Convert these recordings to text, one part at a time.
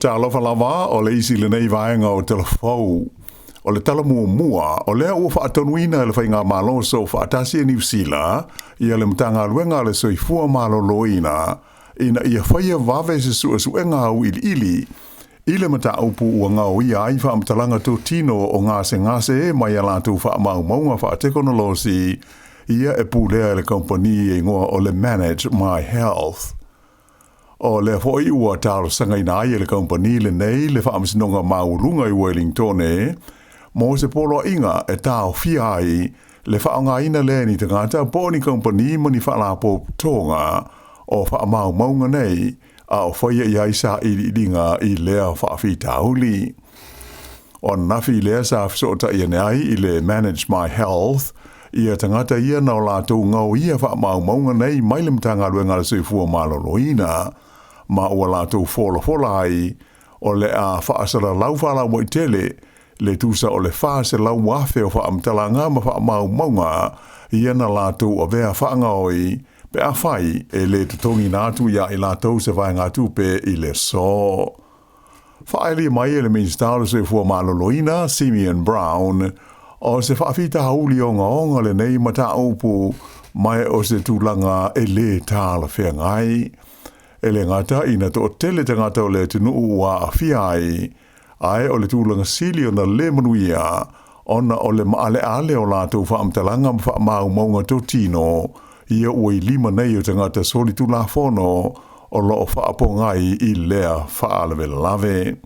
Talofa lava, o le isi lenei vaega o Talafou. O le tala muamua, o lea ua faatonuina e le Faigamalo Soofaatasi a Niu Sila ia le Matagaluega a le Soifua Maloloina ina ia faia vave se suesuega auiliili i le mataupu ua gaoia ai faamatalaga totino o gasegase mai a latou faamaumauga faatekonolosi ia e pulea e le kamupani e igoa o le Manage My Health. O lea foi ua talosagaina ai e le kamupani lenei le Faamasinoga Maualuga i Wellingtone mo se poloaiga e taofia ai le faaaogaina lea e ni tagata po o ni kamupani ma ni faalapotopotoga o faamaumauga nei a o faia i ai sailiiliga i lea faafitauli. O ananafi lea sa fesootai ane ai i le Manage My Health ia tagata ia na o latou gaoia faamaumauga nei mai le Matagaluega a le Soifua Maloloina, ma ua latou folafola ai o le a faasalalau faalauaitele le tusa o le 400,000 o faamatalaga ma faamaumauga ia na latou avea faagaoi pe afai e le totogiina atu iā i latou se vaegatupe i le aso. Faaali mai e le Minisita o le Soifua Maloloina, Simeon Brown, o se faafitauli ogaoga lenei mataupu ma o se tulaga e lē talafeagai. E le gata ina toatele tagata o le atunuu ua aafia ai, ae o le tulaga sili ona le manuia ona o le maaleale o latou faamatalaga ma faamaumauga totino ia ua i lima nei o tagata solitulafono o loo faapogai i lea faalavelave.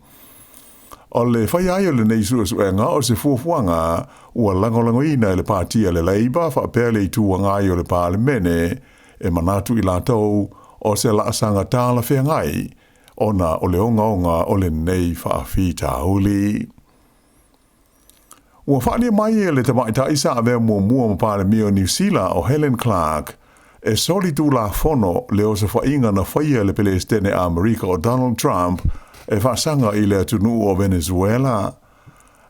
O le faia ai o lenei suesuega o se fuafuaga ua lagolagoina e le Pati a le Labour faapea le Itu Agai o le Palemene e manatu i latou o se laasaga talafeagai ona o le ogaoga o lenei faafitauli. Ua faalia mai e le tamaitai sa avea muamua ma Palemia o Niu Sila o Helen Clark e solitulafono le osofaiga na faia e le Pelesitene Amerika o Donald Trump e faasaga i le atunuu o Venezuela.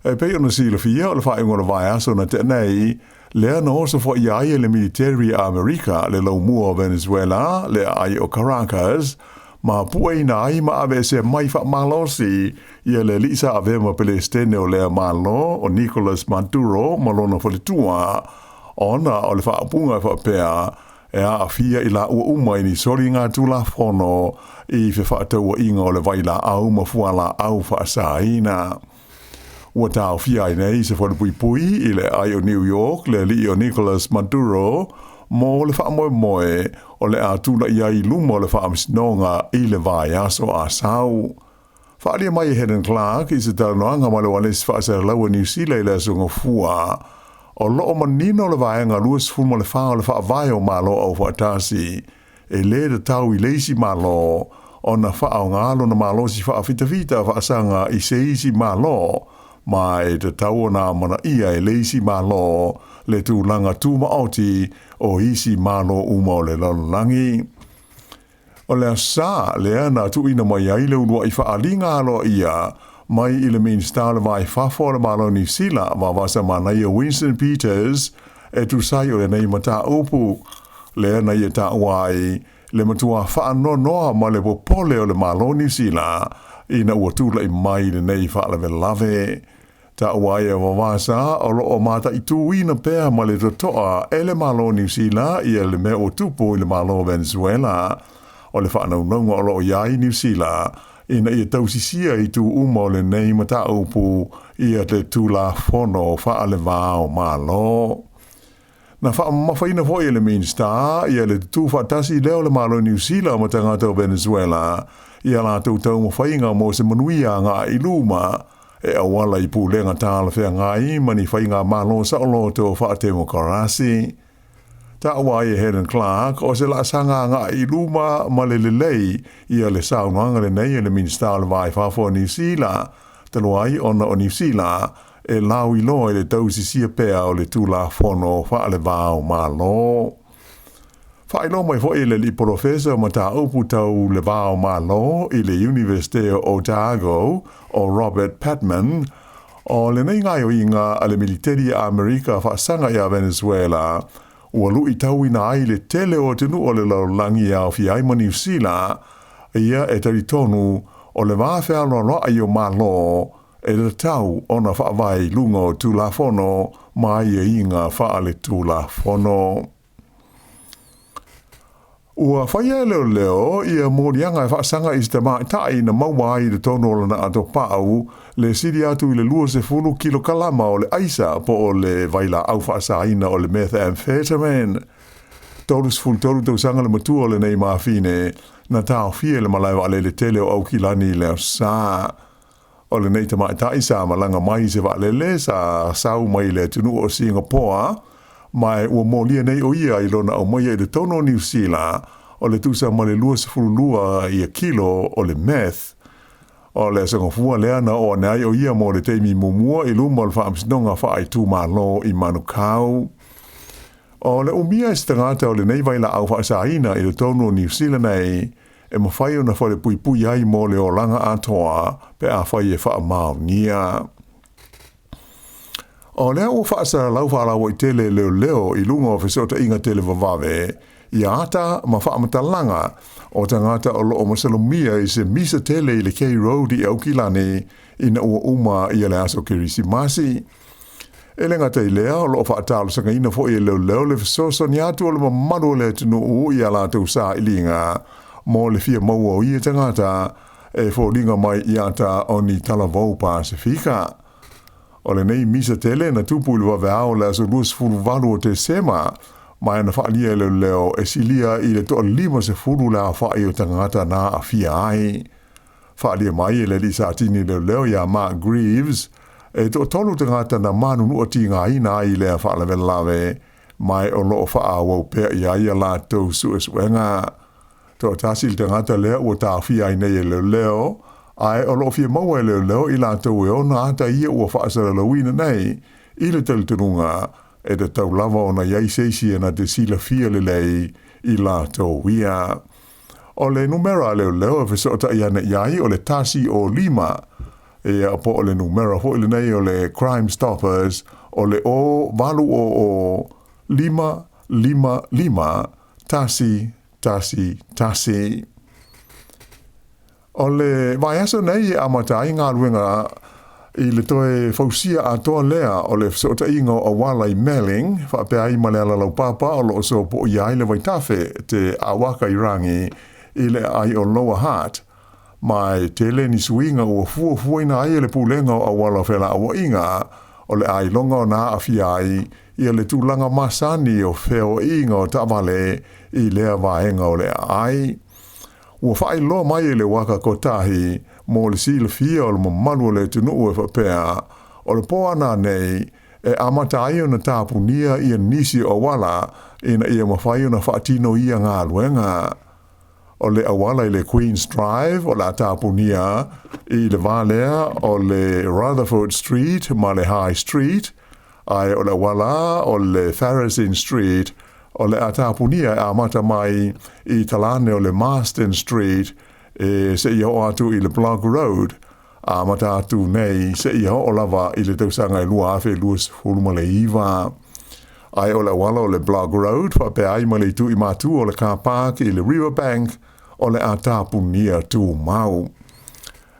E pei ona silafia o le faaiuga o le vaiaso na tea nei, lea na osofaia ai e le militeri a Amerika le laumua o Venezuela, le aai o Caracas, ma pueina ai ma aveesea mai faamalosi ia le alii sa avea ma Pelesitene o lea Malo o Nicolas Maduro ma lona faletua, ona o le faaupuga e faapea e aafia i laua uma i ni soligatulafono i fefaatauaiga o le vailaau ma fualaau faasaina. Ua taofia ai nei se falepuipui i le aai o New York le alii o Nicolas Maduro mo le faamoemoe o le a tulai ai i luma o le faamasinoga i le vaiaso a sau. Faaalia mai e Helen Clark i se talanoaga ma le ualesi faasalalau a Niu Sila i le Aso Gafua, o loo manino le vaega 24 o le Faavae o Malo Aufaatasi, e lē tatau i le isi Malo ona faaaoga lona malosi faafitafita faasaga i se isi Malo, ma e tatau ona amanaia e le isi Malo le tulaga tumaoti o isi Malo uma o le lalolagi. O le aso Sa lea na tuuina mai ai le uluai faaaliga aloaia mai i le Minisita o le Va i Fafo o le Malo o Niu Sila, Vavasa Manaia Winston Peters, e tusa ai o lenei mataupu lea na ia taua ai le matua faanoanoa ma le popole o le Malo o Niu Sila ina ua tulai mai lenei faalavelave. Taua ai e Vavasa o loo mataituina pea ma le totoa e le Malo o Niu Sila ia le mea ua tupu i le Malo o Venezuela. O le faanaunauga o loo i ai Niu Sila ina ia tausisia itu uma o lenei mataupu ia le Tulafono faaleva o Malo. Na faamamafaina foi e le Minisita ia le tutū faatasi lea o le Malo o Niu Sila ma tagata o Venezuela i a latou taumafaiga mo se manuia agai i luma e auala i pulega talafeagai ma ni faigamalo saoloto faatemokarasi. Taua ai e Helen Clark o se laasaga agai i luma ma le lelei ia le saunoaga lenei e le Minisita o le Va i Fafo o Niu Sila, talu ai ona o Niu Sila e lauiloa i le tausisia pea o le Tulafono faaleva o Malo. Faailoa mai foi e le alii polofesa o mataupu tau le va o Malo i le Iunivesite o Otago o Robert Patman, o lenei gaoioiga a le militeri a Amerika faasaga iā Venezuela ua luitauina ai le tele o atunuu o le lalolagi e aofia ai ma Niu Sila, ia e talitonu o le va fealoaloa'i o Malo e tatau ona faavae i luga o Tulafono ma aiaiga faaletulafono. Ua faia e leoleo ia moliaga e faasaga i se tamaitai na maua ai i totonu o lana atopau le sili atu i le 20 kilokalama o le aisa po o le vailaau faasaina o le methamphetamine. 33 tausaga le matua o lenei mafine na taofia i le malae vaalele tele o Aukilani i le Aso Sa. O lenei tamaitai sa malaga mai i se vaalele sa sau mai le atunuu o Singapoa, ma ua molia nei o ia i lona aumaia i totonu o Niu Sila o le tusa ma le 22 ia kilo o le meth. O le aso Gafua lea na oo ane ai o ia mo le taimi muamua i luma o le Faamasinoga Faaitumalo i Manukau. O le umia e se tagata o lenei vailaau faasaina i totonu o Niu Sila nei, e mafai ona falepuipui ai mo le olaga atoa pe afai e faamaonia. O lea ua faasalalau faalauaitele e leoleo i luga o fesootaiga televavave ia ata ma faamatalaga o tagata o loo masalomia i se misa tele i le K Road i Aukilani ina ua uma ia le aso Kerisimasi. E le gata i lea, o loo faatalosagaina foi e leoleo le fesoasoani atu o le mamalu o le atunuu i a latou sailiga mo le fia maua o ia tagata e foliga mai i ata o ni talavou Pasefika. O lenei misa tele na tupu i le vaveao o le aso 28 o Tesema, ma na faalia e leoleo e silia i le 150 le aofa'i o tagata na aafia ai. Faaalia mai e le alii satini leoleo ia Mark Greaves, e toatolu tagata na manunua tigaina ai i lea faalavelave, ma o loo faaauau pea i ai a latou suesuega. Toatasi le tagata lea ua taofia ai nei e leoleo, ae o loo fia maua e leoleo i latou e ona ata ia ua faasalalauina nei, i le talitonuga e tatau lava ona i ai se isi e na te silafia lelei i latou ia. O le numera a leoleo e fesootai ane i ai o le 105, ia po o le numera foi lenei o le Crime Stoppers o le 0 8 0 5 5 5 1 1 1. O le vaiaso nei e amata ai galuega i le toe fausia atoa lea o le fesootaiga o auala i Melling, faapea ai ma le ala laupapa o loo sopoia ai le vaitafe Te Awakairangi i le aai o Lower Hutt. Ma e tele ni suiga ua fuafuaina ai e le Pulega o Auala o Felauaiga o le ailoga ona aafia ai ia le tulaga masani o feoaiga o taavale i lea vaega o le aai. Ua faailoa mai e le Waka Kotahi mo le silafia o le mamalu o le atunuu e faapea, o le po ana nei e amata ai ona tapunia ia nisi o auala ina ia mafai ona faatino ia galuega. O le auala i le Queen's Drive o le a tapunia i le va lea o le Rutherford Street ma le High Street, ae o le auala o le Pharazyn Street o le a tapunia e amata mai i talane o le Marsden Street e seia oo atu i le Blogg Road, amata atu nei seia oo lava i le tausaga e 2029. Ae o le auala o le Blogg Road faapea ai ma le itu i matu o le car park i le Riverbank o le a tapunia tumau.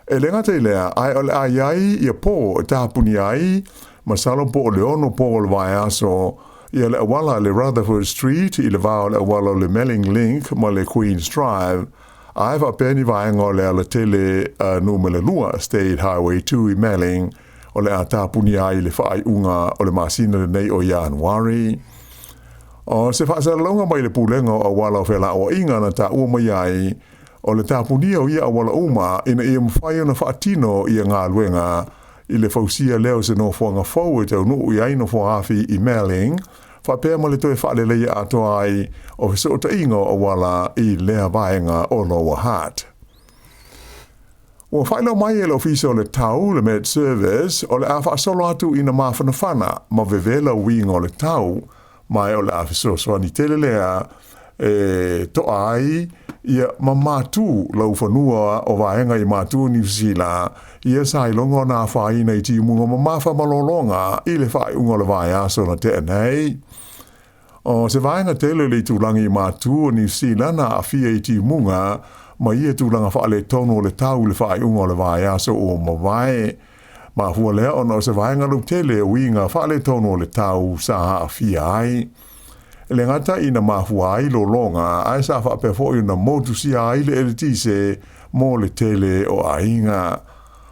E le gata i lea, ae o le a i ai ia po e tapunia ai, masalo po o le 6 po o le vaiaso, ia le auala le Rutherford Street i le va o le auala o le Melling Link ma le Queen's Drive, ae faapea ni vaega o le alatele numera 2 State Highway 2 i Melling o le a tapunia ai i le faaiuga o le masina lenei o Ianuari. O se faasalalauga mai le Pulega o Auala o Felauaiga na taua mai ai, o le tapunia o ia auala uma ina ia mafai ona faatino ia galuega i le fausia lea o se nofoaga fou e taunuu i ai nofoaafi i Melling, faapea ma le toe faaleleia atoa ai o fesootaiga o auala i lea vaega o Lower Hutt. Ua faailoa mai e le Ofisa o le Tau, le Met Service, o le a faasolo atu ina mafanafana ma vevela uiga o le tau, ma o le a fesoasoani tele lea e toa ai ia ma matu laufanua o vaega i matu o Niu Sila ia sa iloga ona afaina i timuga mamafa ma lologa i le faaiuga o le vaiaso na tea nei. O se vaega tele o le itulagi i matu o Niu Sila na aafia i timuga ma ia tulaga faaletonu o le tau i le faaiuga o le vaiaso ua mavae. Mafua lea ona o se vaega lautele o uiga faaletonu o le tau sa aafia ai. E le gata ina mafua ai lologa, ae sa faapea foi ona motusia ai le eletise mo le tele o aiga.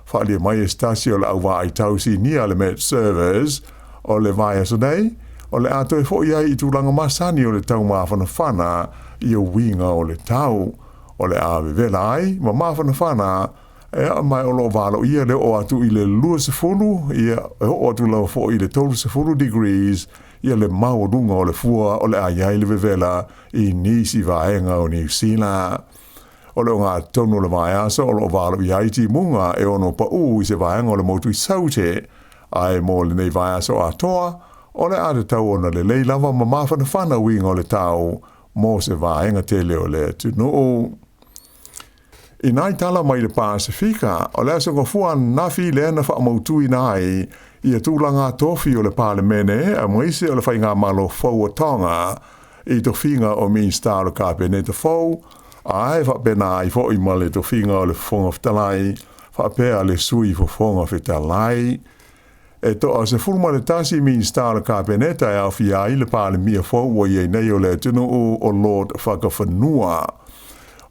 Faaalia mai e se tasi o le au vaai tau sinia a le Met Service, o le vaiaso nei, o le a toe foi ai i tulaga masani o le tau mafanafana i uiga o le tau. O le a vevela ai ma mafanafana e ma o lo o valoia le oo atu i le 20, ia e oo atu lava foi i le 30 degrees ia le maualuga o le fua o le a i ai le vevela i nisi vaega o Niu Sila. O le ogatotonu o le vaiaso o lo o valoia ai timuga e ono paū i se vaega o le motu i Saute, ae mo lenei vaiaso atoa, o le a tatau ona lelei lava ma mafanafana uiga o le tau mo se vaega tele o le atunuu. I nai tala mai le Pasefika, o le aso Gafua ananafi lea na faamautuina ai ia tulaga tofi o le Palemene aemaise o le Faigamalo fou o Tonga i tofiga o Minisita o le Kapeneta fou, ae faapena ai foi ma le tofiga o le Fofoga Fetalai faapea le Sui Fofoga Fetalai. E toa 11 Minisita o le Kapeneta e aofia ai le Palemia fou ua i ai nei o le atunuu o Lord Fakafanua.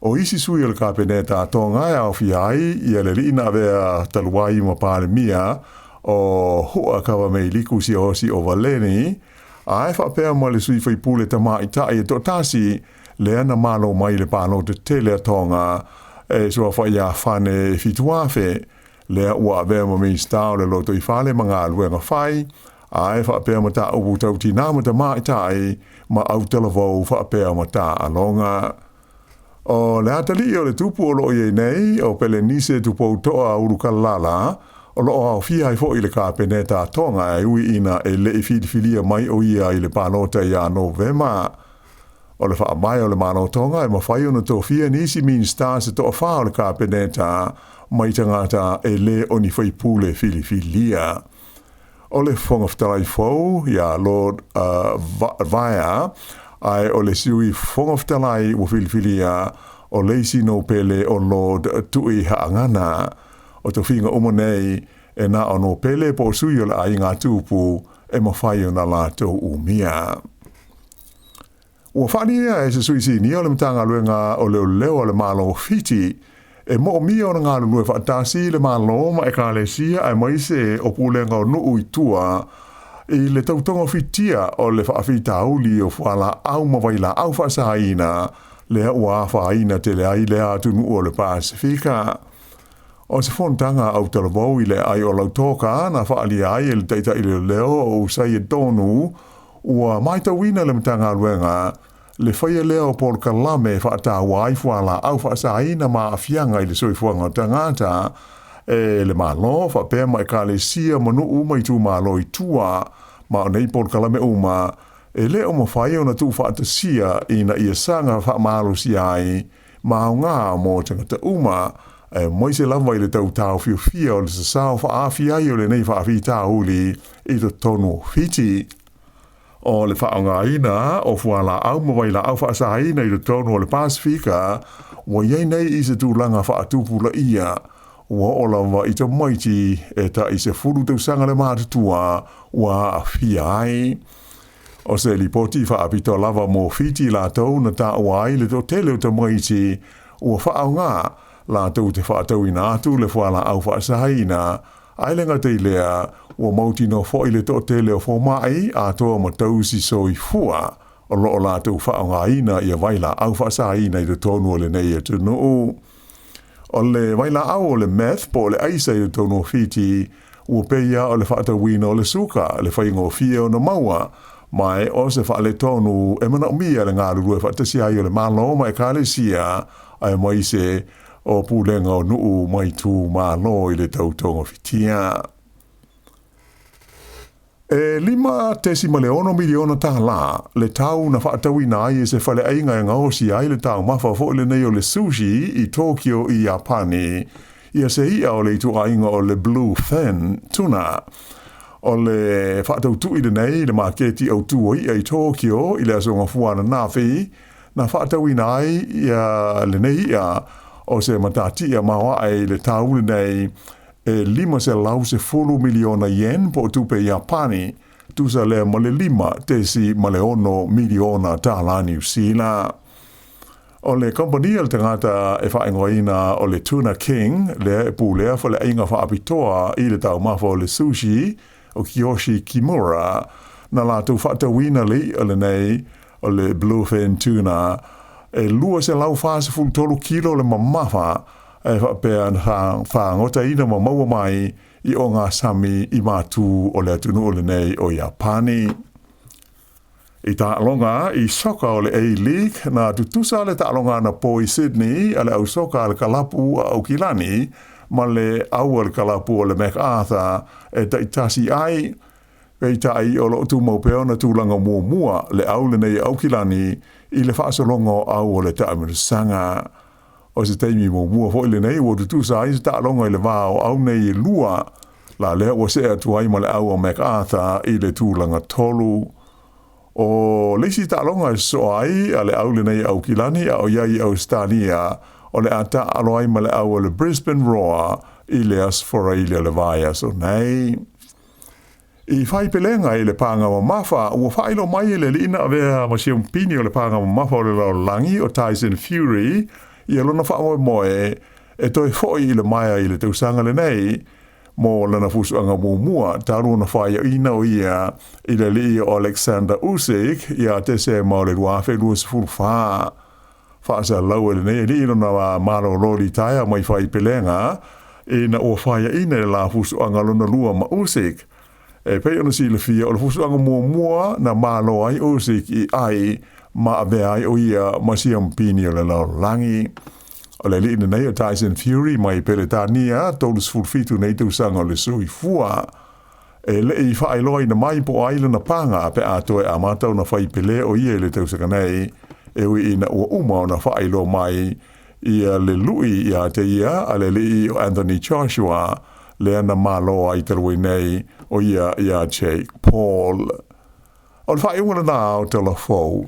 O isi sui o le Kapeneta a Tonga e aofia ai ia le alii na avea talu ai ma Palemia o Hu'akavameiliku Siaosi Ovaleni, ae faapea ma le sui faipule tamaitai e toatasi lea na malo mai i le palota tele a Tonga e suafa ia Fane Fituafe, lea ua avea ma Minisita o le Lotoifale ma Galuega Fai, ae faapea mataupu tau tinā ma tamaitai ma autalavou faapea ma taaloga. O le atalii o le tupu o lo o i ai nei, o Pelenise Tupouto'a Ulukalala, o lo o aofia ai foi i le Kapeneta a Tonga e ui ina e le i filifilia mai o ia i le palota ia Novema. O le faavae o le Malo Tonga e mafai ona tofia nisi Minisita se toafā o le Kapeneta mai tagata e le o ni faipule filifilia. O le Fofoga Fetalai fou ia Lord Vaea, ae o le Sui Fofoga Fetalai ua filifilia o le isi nopele o Lord Tuihaangana. O tofiga uma nei e na o nopele po o sui o le aiga tupu e mafai ona latou umia. Ua faaalia e se sui sinia o le Matagaluega o Leoleo a le Malo o Fiti e moomia ona galulue faatasi le Malo ma Ekalesia aemaise o pulega o nuu i tua i le tautogafitia o le faafitauli o fualaau ma vailaau faasaina lea ua afaina tele ai lea atunuu o le Pasefika. O se fonotaga autalavou i le aai o Lautoka na faaalia ai e le Taitai Leoleo o Usaia Tonu ua matauina le Matagaluega le faia lea o polokalame e faataua ai fualaau faasaina ma aafiaga i le soifuaga o tagata e le Malo faapea ma Ekalesia ma nuu ma itumalo i tua, ma o nei polokalame uma e le o mafai ona tuufaatasia ina ia saga faamalosia ai ma aoga mo tagata uma, aemaise lava i le tau taofiofia o le sasao faaafia ai o lenei faafitauli i totonu o Fiti. O le faaaogaina o fualaau ma vailaau faasaina i totonu o le Pasefika ua i ai nei i se tulaga faatupulaia, ua oo lava i tamaiti e tai 10 tausaga le matutua ua aafia ai. O se lipoti faapitoa lava mo Fiti latou na taua ai le toatele o tamaiti ua faaaoga latou te faatauina atu le fualaau faasaina, ae le gata i lea, ua mautinoa foi le toatele o fomai atoa ma tausi soifua o lo o latou faaaogaina ia vailaau faasaina i totonu o lenei atunuu. O le vailaau o le meth po o le aisa i totonu o Fiti ua pei lava o le faatauina o le suka, le faigofie ona maua, ma e o se faaletonu e manaomia le galulue faatasi ai o le Malo ma Ekalesia aemaise o pulega o nuu ma itumalo i le tau togafitia. E $5.6 miliona tālā le tau na faatauina ai e se faleaiga e gaosia ai le taumafa foi lenei o le sushi i Tokyo i Iapani ia se i'a o le ituaiga o le blue fin tuna. O le faatautui lenei i le maketi autū o i'a i Tokyo i le aso Gafua ananafi na faatauina ai ia lenei i'a. O se matatia maoaʻe i le tau lenei e 510 miliona yen po o tupe Iapani, tusa lea ma le 5.6 miliona tālā Niu Sila. O le kamupani a le tagata e faaigoaina o le Tuna King, lea e pulea faleaiga faapitoa i le taumafa o le sushi o Kiyoshi Kimura, na latou faatauina le iʻa lenei o le bluefin tuna e 243 kilo le mamafa e faapea na fagotaina ma maua mai i ogasami i matu o le atunuu lenei o Iapani. I taaloga i soka o le A-League, na tutusa le taaloga anapo i Sydney a le au soka a le kalapu a Aukilani ma le au a le kalapu o le Macarthur e taitasi ai. Peitai o lo o tumau pea ona tulaga muamua le au lenei a Aukilani i le faasologa o au o le taamilosaga. O se taimi muamua foi lenei ua tutusa ai se taaloga i le va o au nei e lua, la lea ua see atu ai ma le au a Macarthur i le tulaga tolu. O le isi taaloga e sosoo ai a le au lenei a Aukilani a o i ai i Ausetalia, o le a taaalo ai ma le au a le Brisbane Roar i le Aso Faraile o le vaiaso nei. I faipelega i le paga mamafa, ua faailoa mai e le alii na avea ma siamupini o le paga mamafa o le lalolagi o Tyson Fury ia lona faamoemoe e toe foi i le maea i le tausaga lenei mo lana fusuaga muamua talu ona faaiaina o ia i le alii o Alexander Usyk ia Tesema o le 2024. Faasalalau e lenei alii lona malolo litaea mai faipelega ina ua faiaina i le la fusuaga lona lua ma Usyk. E pei ona silafia, o le fusuaga muamua na malo ai Usyk i ai ma avea ai o ia ma siampini o le lalolagi. O le alii lenei o Tyson Fury mai Peretania, 37 nei tausaga o le soifua. E le i faailoaina mai po o ai lana paga pe a toe amata ona fai pele o ia i le tausaga nei, e ui ina ua uma ona faailoa mai ia le lui ia te ia a le alii o Anthony Joshua, lea na malo ai talu ai nei o ia iā Jake Paul. O le faaiuga lena o Tala Fou.